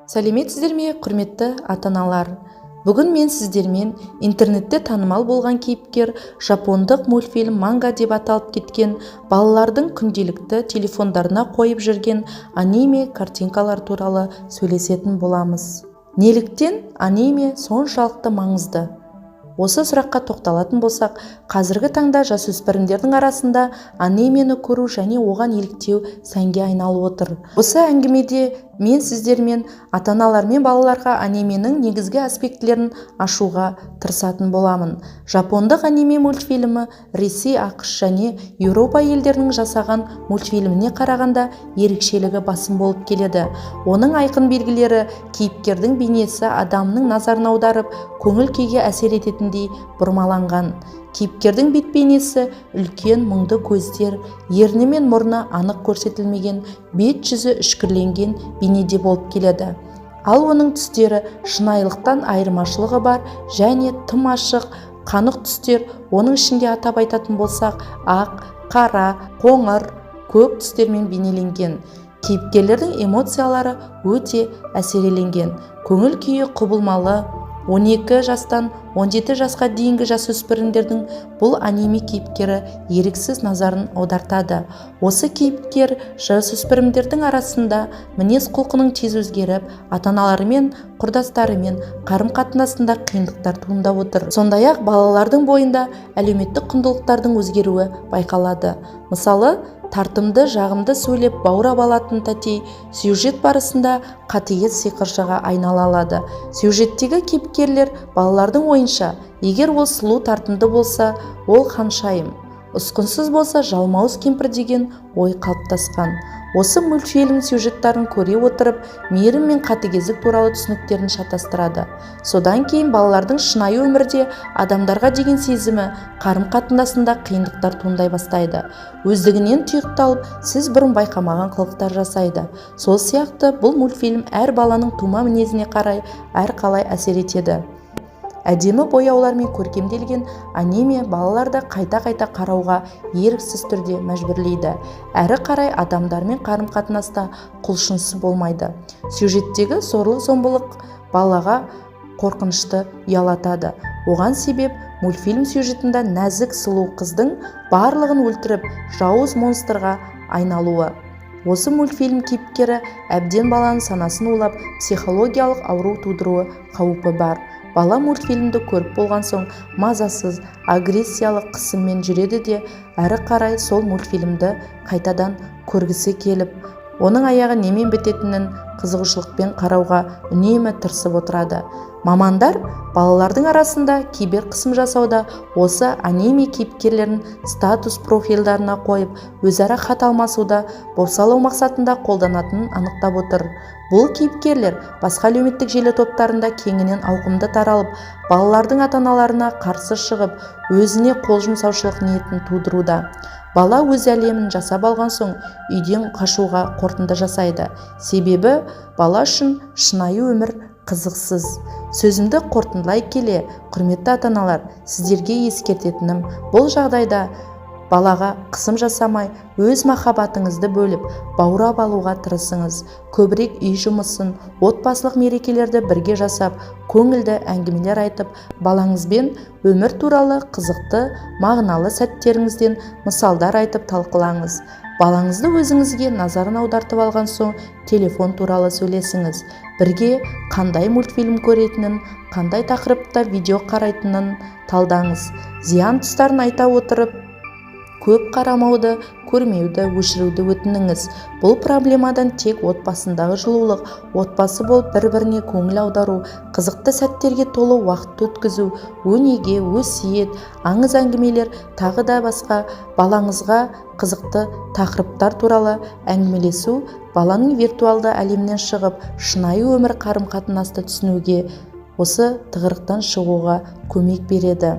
Сәлеметсіздер ме, құрметті ата-аналар! Бүгін мен сіздермен интернетте танымал болған кейіпкер, жапондық мультфильм, манга деп аталып кеткен, балалардың күнделікті телефондарына қойып жүрген аниме картинкалар туралы сөйлесетін боламыз. Неліктен аниме соншалықты маңызды? Осы сұраққа тоқталатын болсақ, қазіргі таңда жасөспірімдердің арасында анимені көру және оған еліктеу сәнге айналып отыр. Осы әңгімеде мен сіздермен ата-аналар мен балаларға анименің негізгі аспектілерін ашуға тырысатын боламын. Жапондық аниме мультфильмі Ресей, АҚШ және Еуропа елдерінің жасаған мультфильміне қарағанда ерекшелігі басым болып келеді. Оның айқын белгілері: кейіпкердің бейнесі адамның назарын аударып, көңіл күйге әсер ететіндей бұрмаланған. Кейіпкердің бет бейнесі үлкен, мұңды көздер, ерні мен мұрны анық көрсетілмеген, бет жүзі үшкірленген бейнеде болып келеді. Ал оның түстері шынайылықтан айырмашылығы бар және тым ашық, қанық түстер, оның ішінде атап айтатын болсақ, ақ, қара, қоңыр, көк түстермен бейнеленген. Кейіпкерлердің эмоциялары өте әсереленген, көңіл күйі құбылмалы. 12 жастан 17 жасқа дейінгі жасөспірімдердің бұл аниме кейіпкері еріксіз назарын аудартады. Осы кейіпкер жасөспірімдердің арасында мінез құлқының тез өзгеріп, ата-аналарымен, құрдастарымен қарым-қатынасында қиындықтар туындап отыр. Сондай-ақ балалардың бойында әлеуметтік құндылықтардың өзгеруі байқалады. Мысалы, тартымды, жағымды сөйлеп, баурап алатын тәтей сюжет барысында қатыгез сиқыршыға айнала алады. Сюжеттегі кейіпкерлер, балалардың ойынша, егер ол сұлу, тартымды болса, ол ханшайым, ұсқынсыз болса, жалмауыз кемпір деген ой қалыптасқан. Осы мультфильм сюжеттарын көре отырып, мейірім мен қатыгездік туралы түсініктерін шатастырады. Содан кейін балалардың шынайы өмірде адамдарға деген сезімі, қарым-қатынасында қиындықтар туындай бастайды. Өздігінен тұйықталып, сіз бұрын байқамаған қылықтар жасайды. Сол сияқты бұл мультфильм әр баланың тума мінезіне қарай әрқалай әсер етеді. Әдемі бояулармен көркемделген аниме балаларды қайта-қайта қарауға еріксіз түрде мәжбүрлейді. Әрі қарай адамдармен қарым-қатынаста құлшынысы болмайды. Сюжеттегі зорлық-зомбылық балаға қорқынышты ұялатады. Оған себеп мультфильм сюжетінде нәзік, сұлу қыздың барлығын өлтіріп, жауыз монстрға айналуы. Осы мультфильм кейіпкері әбден баланың санасын улап, психологиялық ауру тудыруы қаупі бар. Бала мультфильмді көріп болған соң мазасыз, агрессиялық қысыммен жүреді де, әрі қарай сол мультфильмді қайтадан көргісі келіп, оның аяғы немен бітетінін қызығушылықпен қарауға үнемі тырысып отырады. Мамандар балалардың арасында кибер қысым жасауда осы аниме кейіпкерлерін статус профильдарына қойып, өзара хат алмасуда бопсалау мақсатында қолданатынын анықтап отыр. Бұл кейіпкерлер басқа әлеуметтік желі топтарында кеңінен ауқымды таралып, балалардың ата-аналарына қарсы шығып, өзіне қол жұмсаушылық ниетін тудыруда. Бала өз әлемін жасап алған соң, үйден қашуға қорытынды жасайды, себебі бала үшін шынайы өмір қызықсыз. Сөзімді қорытындылай келе, құрметті ата-аналар, сіздерге ескертетінім: бұл жағдайда балаға қысым жасамай, өз махаббатыңызды бөліп, баурап алуға тырысыңыз. Көбірек үй жұмысын, отбасылық мерекелерді бірге жасап, көңілді әңгімелер айтып, балаңызбен өмір туралы қызықты, мағыналы сәттеріңізден мысалдар айтып талқылаңыз. Балаңызды өзіңізге назарын аудартып алған соң, телефон туралы сөйлесіңіз. Бірге қандай мультфильм көретінін, қандай тақырыпта видео қарайтынын талдаңыз. Зиян тұстарын айта отырып, көп қарамауды, көрмеуді, өшіруді өтініңіз. Бұл проблемадан тек отбасындағы жылулық, отбасы болып бір-біріне көңіл аудару, қызықты сәттерге толы уақытты өткізу, өнеге, өсиет, аңыз әңгімелер, тағы да басқа балаңызға қызықты тақырыптар туралы әңгімелесу баланың виртуалды әлемнен шығып, шынайы өмір қарым-қатынасты түсінуге, осы тығырықтан шығуға көмек береді.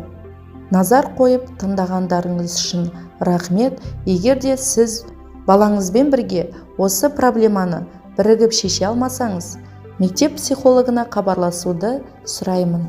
Назар қойып тыңдағандарыңыз үшін рахмет. Егер де сіз балаңызбен бірге осы проблеманы бірігіп шеше алмасаңыз, мектеп психологына хабарласуды сұраймын.